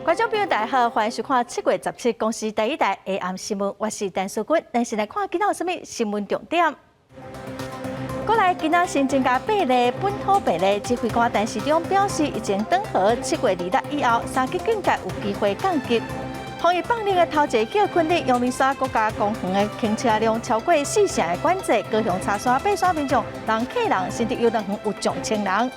觀眾朋友大家好，歡迎收看7月17公視第一台 AM 新聞，我是陳淑君。咱先來看今仔有啥物新聞重點。國內今仔新增加八例本土病例，指揮官陳時中表示，疫情轉好，7月26以後，三級警戒有機會降級。防疫放冗的頭一个歇睏日，陽明山國家公園的停車量超過四成的管制，高雄柴山爬山民眾人擠人，新竹遊樂園有上千人。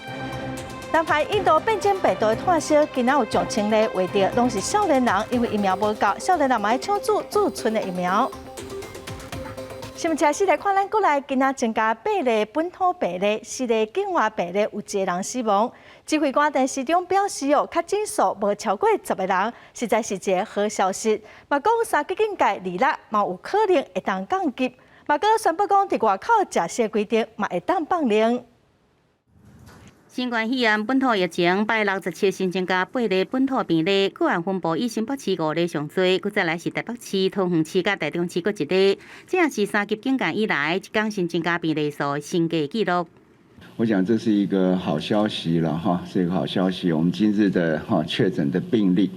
南韓印度變種病毒的炭燒，今仔有上千例患著，攏是少年人，因為疫苗無夠，少年人嘛愛搶注注春的疫苗。新聞開始來看，咱國內今仔增加八例本土病例，四例境外病例，有一個人死亡。指揮官陳時中表示哦，確診數無超過十個人，實在是一個好消息。嘛講三級警戒26嘛有可能會當降級，嘛閣宣布講佇外口食肆規定嘛會當放冗。新冠肺炎本土疫情，拜六十七新增加八例本土病例，個案分布以新北市五例上濟，閣再來是台北市、桃園市佮台中市各一例，這也是三級警戒以來一工新增加病例數新低紀錄。我想這是一個好消息了哈，是一個好消息。我們今日的哈確診的病例，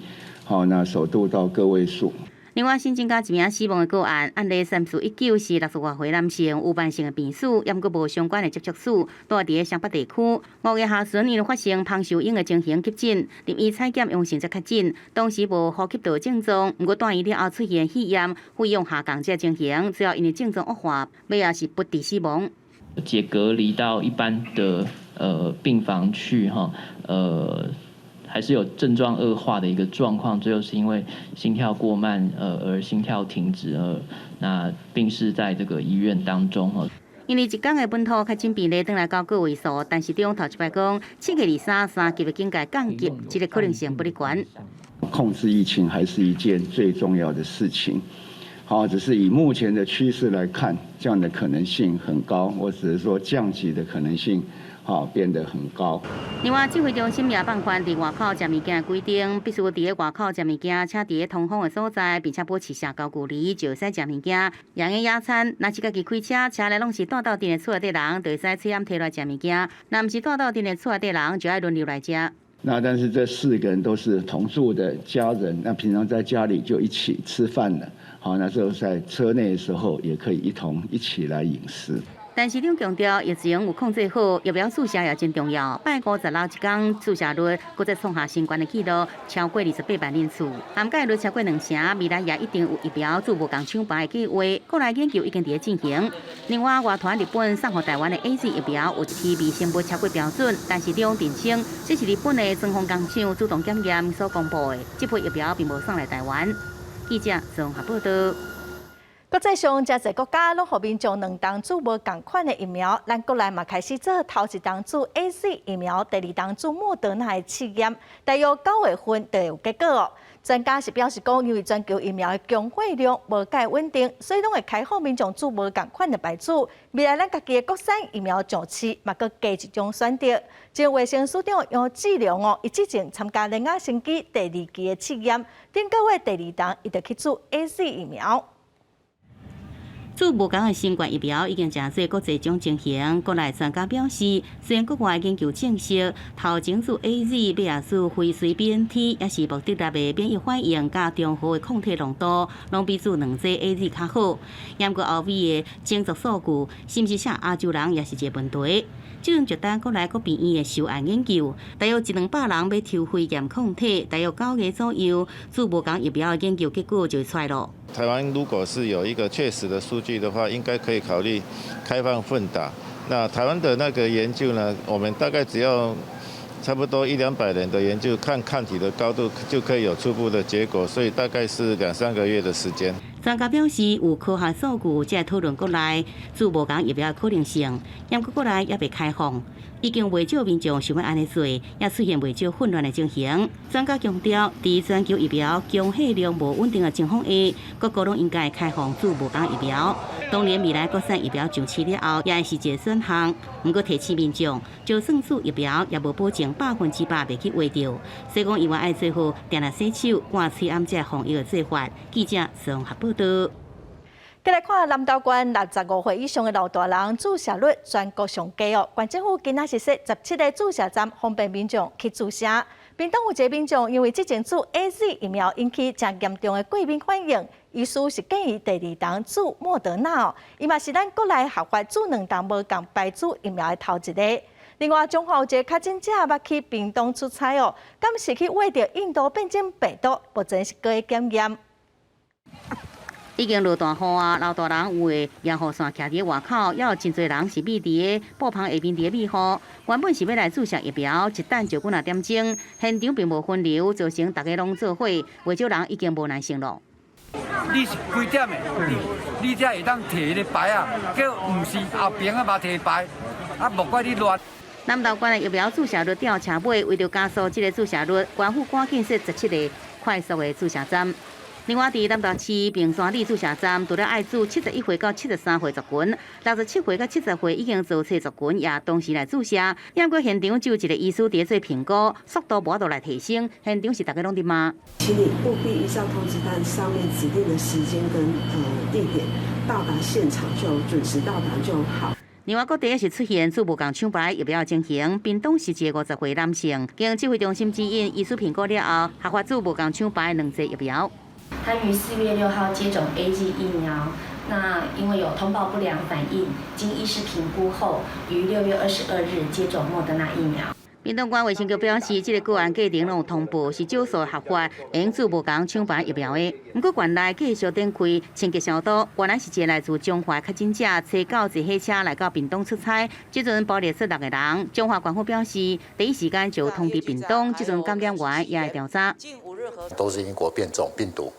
好，那首度到個位數。另外，新增加一名死亡的個案，案例三四一九是六十外歲男性，有慢性的病史，猶閣無相關的接觸史，住佇咧雙北地區。5月下旬，𪜶發生芳受湧的情形急診，入院採檢陽性才確診，當時無呼吸道症狀，毋過住院了後出現肺炎、肺氧下降這情形，最後𪜶的症狀惡化，尾仔是不治死亡。解隔離到一般的病房去哈，還是有症狀惡化的一個狀況，最後是因為心跳過慢，而心跳停止，那病逝在這個醫院當中。因為一工的本土確診病例轉來到個位數，陳時中頭一擺講，7月23三級的警戒降級，這個可能性不咧懸。控制疫情還是一件最重要的事情。好，只是以目前的趨勢來看，這樣的可能性很高。我只是說降級的可能性，好變得很高。另外，指揮中心也放寬佇外口食物件的規定，必須佇咧外口食物件，請佇咧通風的所在，並且保持社交距離，就會使食物件。閒的野餐，若是家己開車，車內攏是蹛鬥陣的厝內底人，就會使喙罨提來食物件；若毋是蹛鬥陣的厝內底人，就愛輪流來食。那但是這四個人都是同住的家人，那平常在家裡就一起吃飯了。好，那時候在車內的時候也可以一同一起來飲食。陳時中強調，疫情有控制好，疫苗注射也真重要。拜五十六一工注射率，閣再創下新懸的紀錄，超過28萬人次，涵蓋率超過兩成。未來也一定有疫苗注無仝廠牌的計劃，國內研究已經佇咧進行。另外，外傳日本送予台灣的 AZ 疫苗有一批微生物超過標準，陳時中澄清，這是日本的專訪工廠主動檢驗所公布的，這批疫苗並無送來台灣。記者綜合報道。國際上誠濟國家攏予民眾兩針注無仝款的疫苗，咱國內嘛開始做頭一針注 AZ 疫苗，第二針注莫德納的試驗，大約9月份就會有結果哦。專家是表示講，因為全球疫苗的供貨量無蓋穩定，所以攏會開放民眾注無仝款的牌子。未來咱家己的國產疫苗上市，嘛閣加一種選擇。前衛生署長楊志良哦，伊之前參加聯亞生技第二期的試驗，頂個月第二針伊就去注 AZ 疫苗。注無仝的新冠疫苗已經誠濟國際種情形，國內專家表示，雖然國外研究證實，頭前注 AZ 尾仔注輝瑞 BNT，抑是莫德納的免疫反應佮中和的抗體濃度，攏比注兩劑 AZ 較好。毋過後尾的種族數據，是毋是適合亞洲人，也是一個問題。這陣就等國內各病院的收案研究，大約一兩百人欲抽肺炎抗體，大約9月左右，注無仝疫苗的研究結果就會出來囉。台灣如果是有一個確實的數據的話，應該可以考慮開放混打。那台灣的那個研究呢，我們大概只要差不多一兩百人的研究，看抗體的高度就可以有初步的結果，所以大概是兩三個月的時間。專家表示，有科學數據才會討論國內注無仝疫苗的可能性，毋過國內猶未開放，已經袂少民眾想欲按呢做，也出現袂少混亂的情形。專家強調，佇全球疫苗供貨量無穩定的情況下，各國攏應該開放注無仝疫苗。當然，未來國產疫苗上市了後，也是一個選項。毋過提醒民眾，就算注疫苗，也無保證100%袂去患著。所以講，猶原愛做好定定洗手、掛喙罨這防疫的做法。記者綜合報道。繼來看南投縣65歲以上的老大人注射率全國上低哦。縣政府今仔是設17個注射站，方便民眾去注射。屏東有一个民眾因為之前注 AZ 疫苗引起誠嚴重的過敏反應，醫師是建議第二針注莫德納哦。伊嘛是咱國內合法注兩針無仝牌子疫苗的頭一个。另外，彰化有一个確診者捌去屏東出差哦，敢是去餵著印度變種病毒，目前是閣檢驗。已經落大雨啊！老大人有的遮雨傘徛佇外口，也有真濟人是覕佇個布棚下面佇咧避雨。原本是欲來注射疫苗，一等就幾若點鐘，現場並無分流，造成大家攏做伙，袂少人已經無耐性咯。你是幾點的？你才會當提彼个牌仔，叫毋是後爿仔嘛提牌，啊，莫怪你亂。南投縣的疫苗注射率吊車尾，為著加速這个注射率，縣府趕緊設17個快速的注射站。另外，佇南投市平山里注射站，除了愛注71歲到73歲族群，67歲到70歲已經做冊族群也同時來注射。毋過現場只有一个醫師佇做評估，速度無法度來提升。現場是大家攏佇罵。請你務必依照通知單上面指定的時間跟地點到達現場，就準時到達就好。另外，各地也是出現注無仝廠牌疫苗情形。屏東是一个50歲男性，經指揮中心指引，醫師評估了後，合法注無仝廠牌兩劑疫苗。他於4月6號接種 AZ 疫苗，那因為有通報不良反應，經醫師評估後，於6月22日接種莫德納疫苗。屏東縣衛生局表示，這个個案過程攏有通報，是少數合法用注無仝廠牌疫苗的。毋過，縣內繼續展開清潔消毒。原來是一个來自彰化確診者，初九坐火車來到屏東出差，這陣廕列出六个人。彰化縣府表示，第一時間就通知屏東，這陣感染源也會調查。都是英國變種病毒。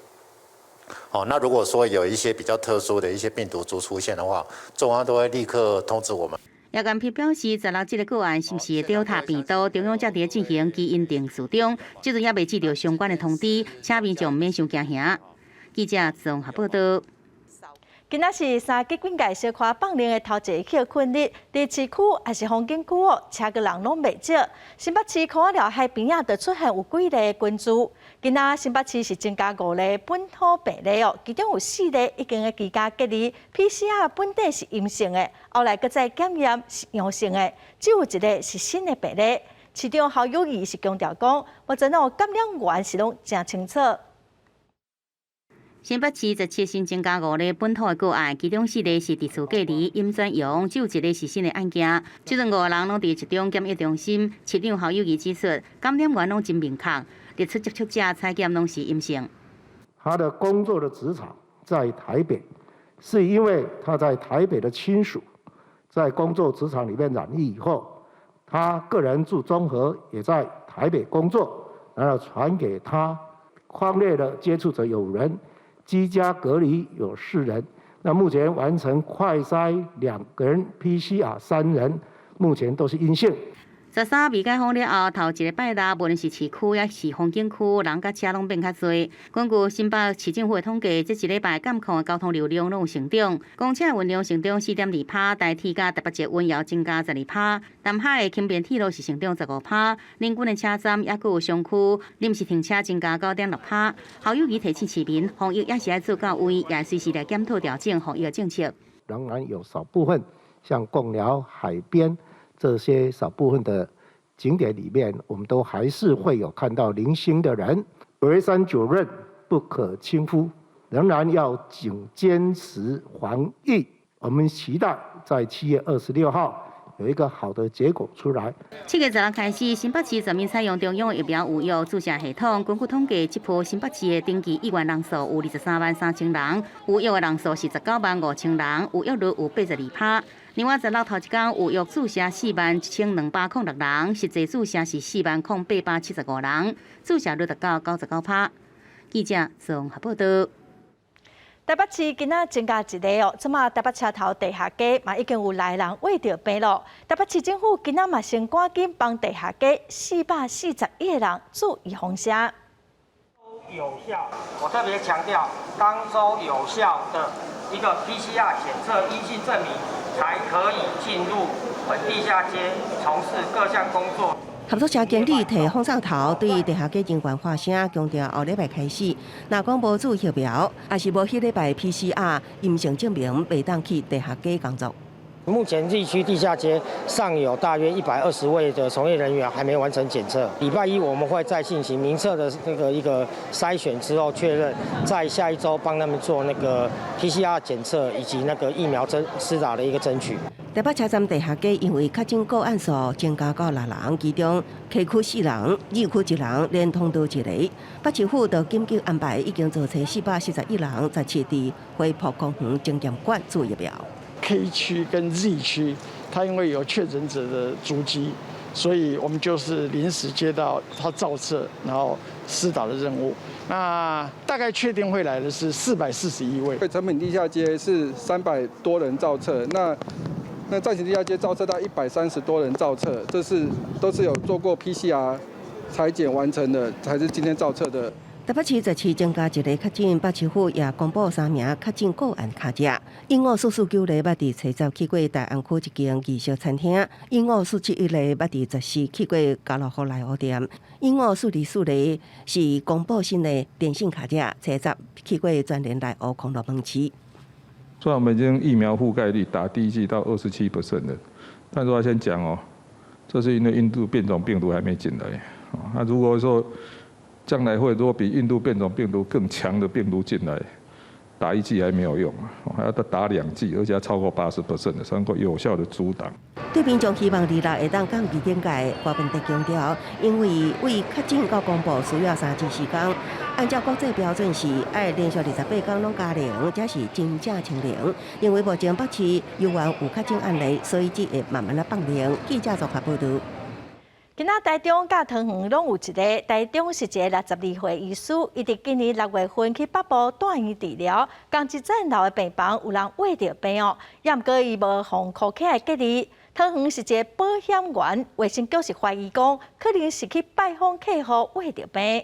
哦，那如果說有一些比較特殊的一些病毒株出現的話，中央都會立刻通知我們。葉元丕表示，十六這个個案是毋是德爾塔病毒，中央正佇進行基因定序中，這陣猶未接到相關的通知，請民眾毋免傷驚嚇。記者綜合報道。今仔是三級警戒小可放涼的頭一個歇睏日，佇市區抑是風景區哦，車佮人攏袂少。新北市空仔寮海邊仔就出現有幾例群聚。今仔新北市是增加五例本土病例哦，其中有四例已經佇居家隔離，PCR 本底是陰性的，後來閣再檢驗是陽性的，只有一个是新的病例。市長侯友宜是強調講，目前哦感染源是攏誠清楚。新北市17新增加五例本土的個案，其中四例是佇厝隔離陰轉陽，只有一个是新的案件。這陣五個人攏佇集中檢疫中心。市長侯友宜指出，感染源攏真明確，列出接觸者採檢攏是陰性。他的工作的職場在台北，是因為他在台北的親屬在工作職場裡面染疫以後，他個人住中和，也在台北工作，然後傳給他。匡列的接觸者有五人。居家隔離有四人，那目前完成快篩兩個人，PCR 三人，目前都是陰性。 13未解封了後，頭一个拜六，無論是市區抑是風景區，人佮車攏變較濟。根據新北市政府的統計，這一禮拜監控的交通流量攏有成長，公車運量成長4.2%，台鐵佮台北捷運也增加12%，南海的輕便鐵路是成長15%，人均的車站抑閣有商區臨時停車增加9.6%。侯友宜提醒市民，防疫也是愛做到位，也隨時來檢討調整防疫的政策。仍然有少部分像貢寮海邊這些少部分的景點裡面，我們都還是會有看到零星的人。圍山九仞不可輕忽，仍然要緊堅持防疫。我們期待在7月26號有一個好的結果出來。7月16開始，新北市全面採用中央疫苗預約注射系統。根據統計，這波新北市的登記意願人數有23萬3千人，預約的人數是19萬5千人，預約率有82%。另外，十六頭一工預約注射4萬1206人，實際注射是4萬0875人，注射率達到99%。記者綜合報道。台北市今仔增加一例哦，這馬台北車頭地下街嘛已經有來人穢著病咯。台北市政府今仔嘛先趕緊幫地下街441個人注預防針。有效，我特別強調，當週有效的一個 PCR 檢測陰性證明，才可以進入本地下街從事各項工作。合作社經理提放送頭對地下街人員發聲，強調後禮拜開始，若講無注疫苗，抑是無彼禮拜 PCR 陰性證明，袂當去地下街工作。目前 Z 區地下街尚有大約120位的從業人員還沒完成檢測。禮拜一我們會再進行名冊的那個一個篩選之後確認，在下一周幫他們做那個 PCR 檢測以及那個疫苗針施打的一個爭取。台北車站地下街因為確診個案數增加到六人，其中 K 區四人，Z 區一人，連通道一個。北市府就緊急安排，已經做出441人，17佇花圃公園檢驗館注疫苗。 K 區跟 Z 區，它因為有確診者的足跡，所以我們就是臨時接到他造冊，然後施打的任務。那大概確定會來的是441位。誠品地下街是300多人造冊，那站前地下街造冊到130多人造冊，這是都是有做過 PCR 採檢完成的，才是今天造冊的。台北市十七增加一个確診，北市府也公布三名確診個案卡者。15449例捌佇初十去過大安區一間義式餐廳，15471例捌佇十四去過家樂福內湖店，15424例是公布新的電信卡者，初十去過全聯內湖空樂門市。雖然我們已經疫苗覆蓋率打第一劑到27% 了，但是我先講哦，這是因為印度變種病毒還沒進來。那如果說將來會如果比印度變種病毒更強的病毒進來，打一劑還沒有用，還要再打兩劑，而且要超過80% 的才能夠有效的阻擋。對民眾希望二六會當降二點界，郭文德強調，因為為確診到公布需要3至4天，按照國際標準是愛連續28天攏加零，才是真正清零。因為目前北市猶原有確診案例，所以只會慢慢仔放零。記者綜合報導。今仔台中佮桃園攏有一个，台中是一个62歲醫師，伊佇今年6月份去北部住院治療，仝一層樓的病房有人穢著病哦，也毋過伊無予銬起來隔離。桃園是一个保險員，衛生局是懷疑講，可能是去拜訪客戶穢著病。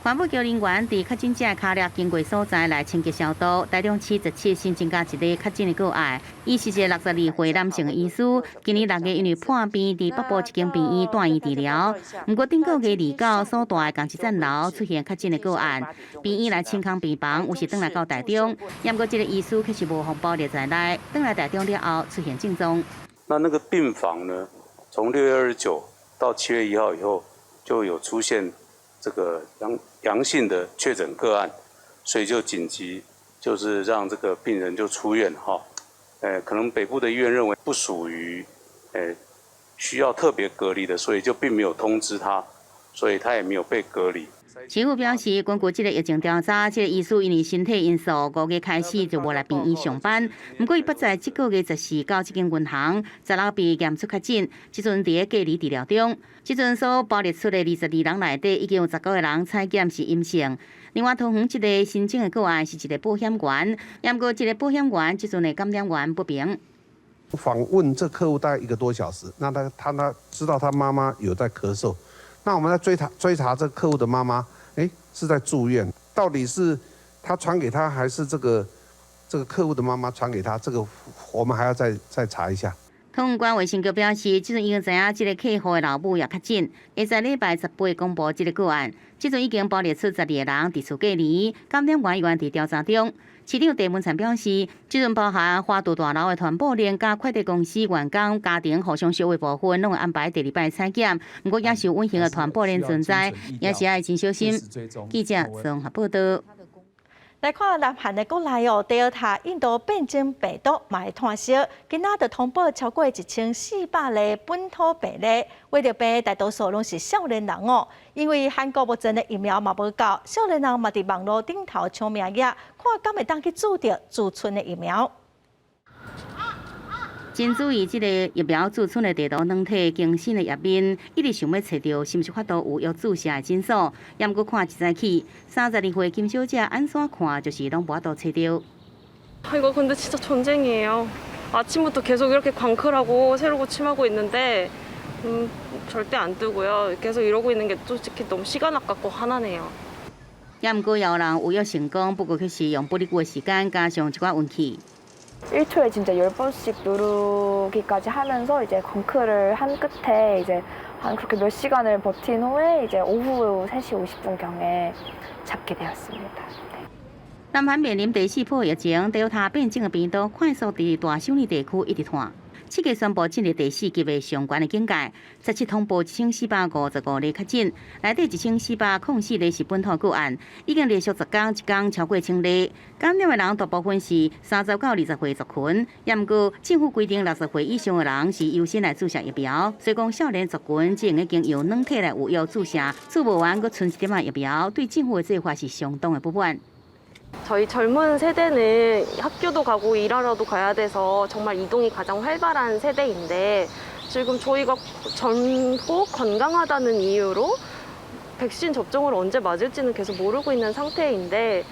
環保局人員佇確診者跤粒經過所在來清潔消毒。台中市十七新增加一个確診的個案，伊是一个62歲男性的醫師，今年6月因為破病，佇北部一間病院住院治療。毋過頂個月29所蹛的仝一層樓出現確診的個案，病院來清空病房，於是轉來到台中。毋過這个醫師卻是無予包列在內，轉來台中了後出現症狀。那那個病房呢？從6月29到7月1號以後，就有出現這個陽性的確診個案，所以就緊急就是讓這個病人就出院哈。可能北部的醫院認為不屬於需要特別隔離的，所以就並沒有通知他，所以他也沒有被隔離。市府表示，根據這個疫情調查，這個醫師因為身體因素，5月開始就無來病院上班。毋過，伊捌在這個月14到這間銀行，16被驗出確診，這陣佇咧隔離治療中。這陣所包列出的22人內底，已經有19個人採檢是陰性。另外，桃園這個新增的個案是一個保險員，毋過這個保險員這陣的感染源不明。訪問這客戶大概一個多小時，那他知道他媽媽有在咳嗽。那我們在追查這個客戶的媽媽，是在住院，到底是他傳給他，還是這個客戶的媽媽傳給他？這個我們還要再查一下。桃園縣衛生局表示，這陣已經知影這個客戶的老母也確診，會在禮拜18公布這個個案。這陣已經包列出12個人佇厝隔離，感染源猶原佇調查中。市長鄭文燦表示，這陣包含華都大樓的團保連佮快遞公司員工家庭互相相的部分，攏會安排第二擺採檢。毋過，也是有隱形的傳播鏈存在，也是愛真小心。記者綜合報導。來看南韓的國內哦，德爾塔印度變種病毒嘛會湠燒，今仔就通報超過1400例本土病例，穢著病大多數攏是少年人哦，因為韓國目前的疫苗嘛無夠，少年人嘛佇網路頂頭搶名額，看敢會當去注著蛀賰的疫苗。真注意這个疫苗蛀賰的地圖軟體更新的頁面，一直想欲揣著是毋是法度有約注射的診所，也毋過看一早起，32歲金小姐按怎看就是攏無法度揣著。 이거 근데 진짜 전쟁이에요. 아침부터 계속 이렇게 광클하고 새로 고침하고 있는데 절대 안 뜨고요. 계속 이러고 있는 게 솔직히 너무 시간 아깝고 화나네요. 也毋過有人有約成功，不過卻是用不哩久的時間加上一寡運氣。 1초에 진짜 10번씩 누르기까지 하면서 이제 광클을 한 끝에 이제 한 그렇게 몇 시간을 버틴 후에 이제 오후 3시 50분경에 잡게 되었습니다. 네. 南韓面臨第四波疫情，Delta 變種的病毒快速佇大首爾地區一直傳。7月宣布進入第四級的上懸的警戒，17通報1455例確診，內底1404例是本土個案，已經連續10工一工超過千例。感染的人大部分是30到20歲族群，也毋過政府規定60歲以上的人是優先來注射疫苗，所以講少年族群只會經由兩劑來預約注射，注無完閣賰一點仔疫苗，對政府的做法是相當的不滿。 저희 젊은 세대는 학교도 가고 일하러도 가야 돼서 정말 이동이 가장 활발한 세대인데 지금 저희가 젊고 건강하다는 이유로 백신 접종을 언제 맞을지는 계속 모르고 있는 상태인데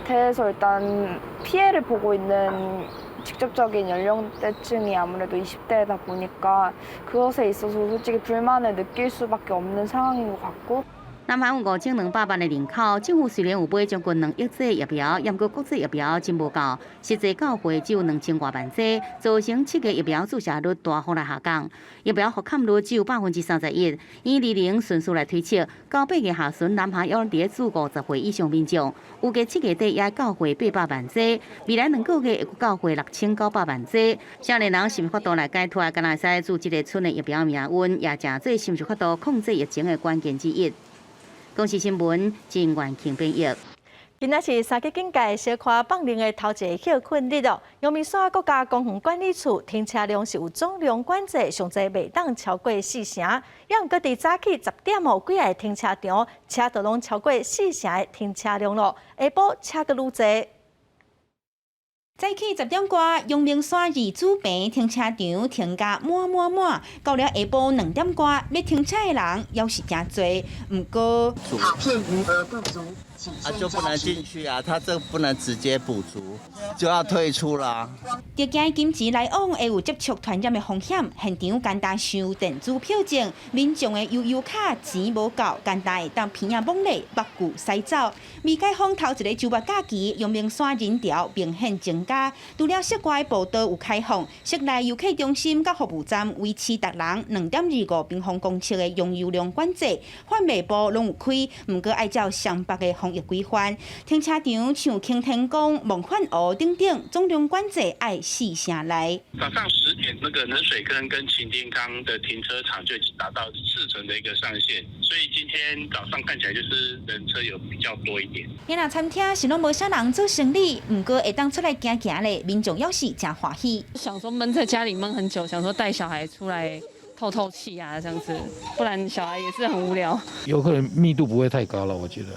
대해서 일단 피해를 보고 있는 직접적인 연령대층이 아무래도 20대다 보니까 그것에 있어서 솔직히 불만을 느낄 수밖에 없는 상황인 것 같고 南韓有5200萬的人口，政府雖然有買將近2億劑疫苗，毋過國際疫苗真無夠，實際到貨只有2000外萬劑，造成7月疫苗注射率大幅來下降，疫苗覆蓋率只有31%。以年齡順序來推測，到8月下旬，南韓猶佇咧注50歲以上民眾，預計7月底也到貨800萬劑，未來2個月會到貨6900萬劑。少年人是毋有法度來解脫，敢若會使注這個賰的疫苗命運，也誠做是毋是法度控制疫情的關鍵之一。公視新聞，陳元慶編譯。今仔是三級警戒小可放靈的頭一個歇睏日哦。陽明山國家公園管理處停車量是有總量管制，上濟袂當超過四成。也毋過佇早起10點哦，幾个停車場車都攏超過四成的停車量咯。下晡車閣愈濟。早起10點外，陽明山二主坪停車場停甲滿滿滿，到了下晡2點外，欲停車的人猶是誠濟。毋過，卡片餘額不足，啊，就不能進去啊！他這不能直接補足，就要退出啦。著驚金錢來往會有接觸傳染的風險，現場簡單收電子票證，民眾的悠遊卡錢無夠，簡單會當鼻仔摸咧，目睭駛走。未解封頭一个週末假期，陽明山人潮明顯增加。除了室外步道有開放，室內遊客中心佮服務站維持逐人2.25平方公尺的容油量管制，販賣部攏有開，毋過愛照雙北的防疫規範。停車場像擎天崗、夢幻湖等等，總量管制愛四成內。早上10點，那個冷水坑跟擎天崗的停車場就已經達到四成的一個上限，所以今天早上看起來就是人車有比較多一點。遐若餐廳是攏無啥人做生理，毋過會當出來行行咧，民眾猶是誠歡喜。想說悶在家裡悶很久，想說帶小孩出來透透氣啊，這樣子，不然小孩也是很無聊。遊客人密度不會太高了，我覺得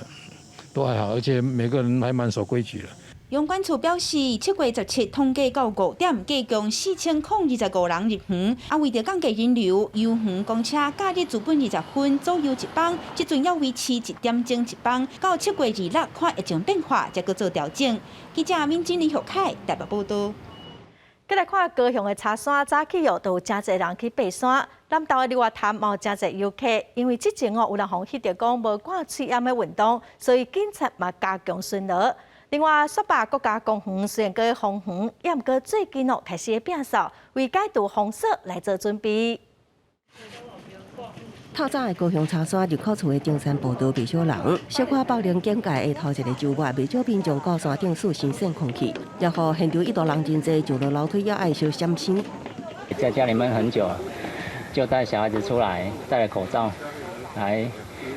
都還好，而且每個人還蠻守規矩的。陽管處表示，7月17統計到5點，計共4025人入園。啊，為著降低人流，遊園公車假日自本20分左右一班，這陣猶維持1點鐘一班。到7月26看疫情變化，才閣做調整。記者敏珍李玉凱台北報導。閣來看高雄的柴山，早起哦，都有誠濟人去爬山。南投的日月潭嘛有誠濟遊客，因為之前哦有人予翕著講無掛喙罨的運動，所以警察嘛加強巡邏。另外，雪霸國家公園雖然閣封園，也毋過最近哦開始變掃，為解除封鎖來做準備。透早的高雄柴山入口處的中山步道袂少人，小可放靈警戒的頭一个週末，袂少民眾到山頂吸新鮮空氣，也予現場一度人真濟，上落樓梯也愛小閃身。在家裡悶很久，就帶小孩子出來，戴了口罩來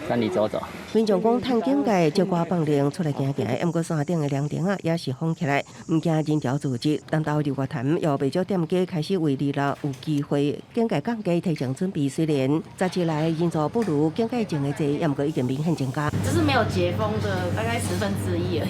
山裡走走。民眾講，趁警戒，小可放靈出來行行，毋過山頂的涼亭仔也是封起來，毋驚人潮聚集。南投日月潭有袂少店家開始為二六有機會警戒降低提前準備，雖然十日來人數不如警戒前的濟，毋過已經明顯增加。只是沒有解封的大概1/10而已。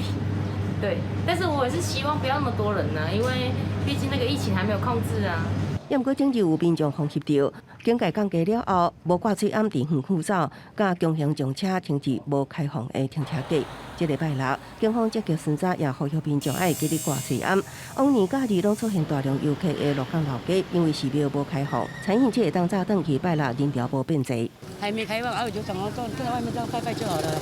對，但是我也是希望不要那麼多人啊，因為畢竟那個疫情還沒有控制啊。毋過，整日有民眾予翕著，警戒降低了後，無掛喙罨佇園區走，佮強行將車停佇無開放的停車格。這禮拜六，警方積極巡查，也呼籲民眾愛記得掛喙罨。往年假日攏出現大量遊客的鹿港老街，因為寺廟無開放，餐飲業會當早轉去拜六人潮無變濟。還沒開放，啊，我就想說在外面這樣拜拜就好了，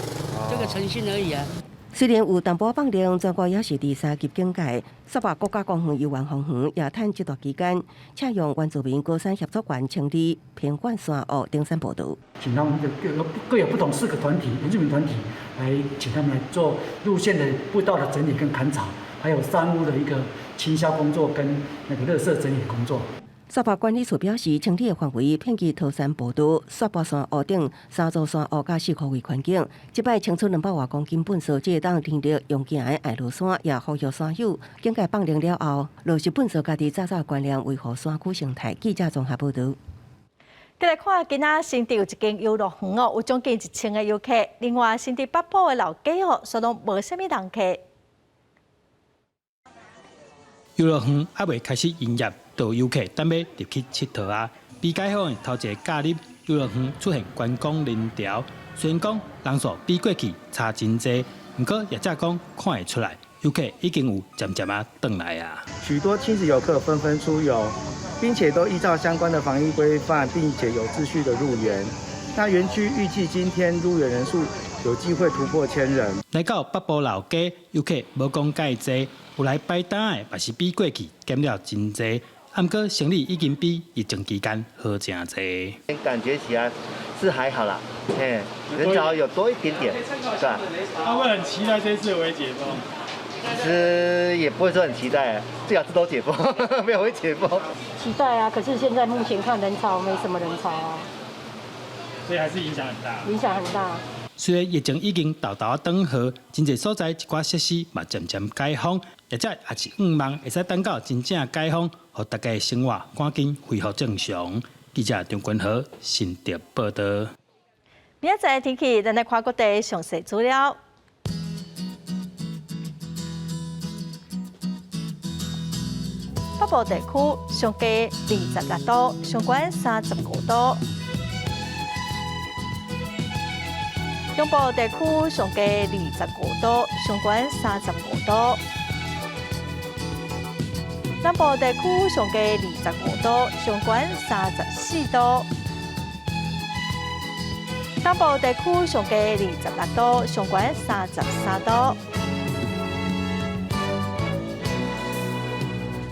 這個誠信而已啊。雖然有淡薄放靈，全國也是佇三級警戒。雪霸國家公園遊園封園，也趁這段期間，採用原住民高山協作員清理偏遠山岳登山步道。請他們各各有不同四個團體，原住民團體，來請他們來做路線的步道的整理跟砍草，還有山屋的一個清消工作跟那個垃圾整理工作。沙壩管理處表示，清理的範圍遍及桃山步道、雪坡山屋頂、三座山屋佮四箍圍環境。這擺清除200外公斤糞埽，這會當停著用行的愛羅山，也呼籲山友警戒放靈了後，落實糞埽家己早早觀念，維護山區生態。記者綜合報導。再來看，今仔新竹有一間遊樂園哦，有將近1000个遊客。另外，新竹北埔的老街哦，煞攏無啥物人客。遊樂園猶未開始營業，就有遊客等欲入去𨑨迌啊！比解放的頭一個假日，遊樂園出現觀光人潮。雖然講人數比過去差真濟，毋過業者講看會出來，遊客已經有漸漸仔轉來啊。許多親子遊客紛紛出遊，並且都依照相關的防疫規範，並且有秩序的入園。那園區預計今天入園人數有機會突破1000人。來到北埔老街，遊客無講蓋濟，有來擺攤的，嘛是比過去減了真濟。毋過生意已經比疫情期間好誠濟。感覺起來是還好啦，嘿，人潮有多一點點，是吧？他會很期待這次微解封。其實也不會說很期待，最好是都解封，沒有會解封。期待啊，可是現在目前看人潮沒什麼人潮啊，所以還是影響很大。影響很大。雖然疫情已經沓沓轉好，真濟所在一寡設施嘛漸漸解封，業者也是向望會使等到真正解封，予大家的生活趕緊恢復正常。記者張君豪新竹報導。明仔載天氣，咱來看各地詳細資料。北部地區上低26度，上懸35度。中部地區上低25度，上懸35度。南部地區上低25度，上懸34度。東部地區上低26度，上懸33度。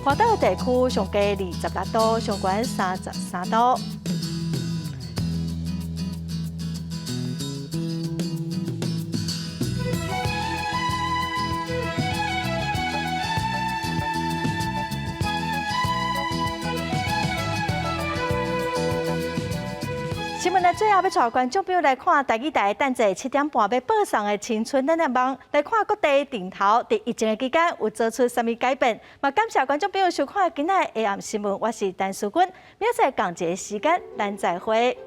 華東地區上低26度，上懸33度。新聞的最後，欲帶觀眾朋友來看台語台等下7點半欲播送的《青春咱的夢》，來看各地陣頭佇疫情的期間有做出啥物改變。嘛，感謝觀眾朋友收看今仔的下暗新聞，我是陳淑君，明仔載仝一个時間，咱再會。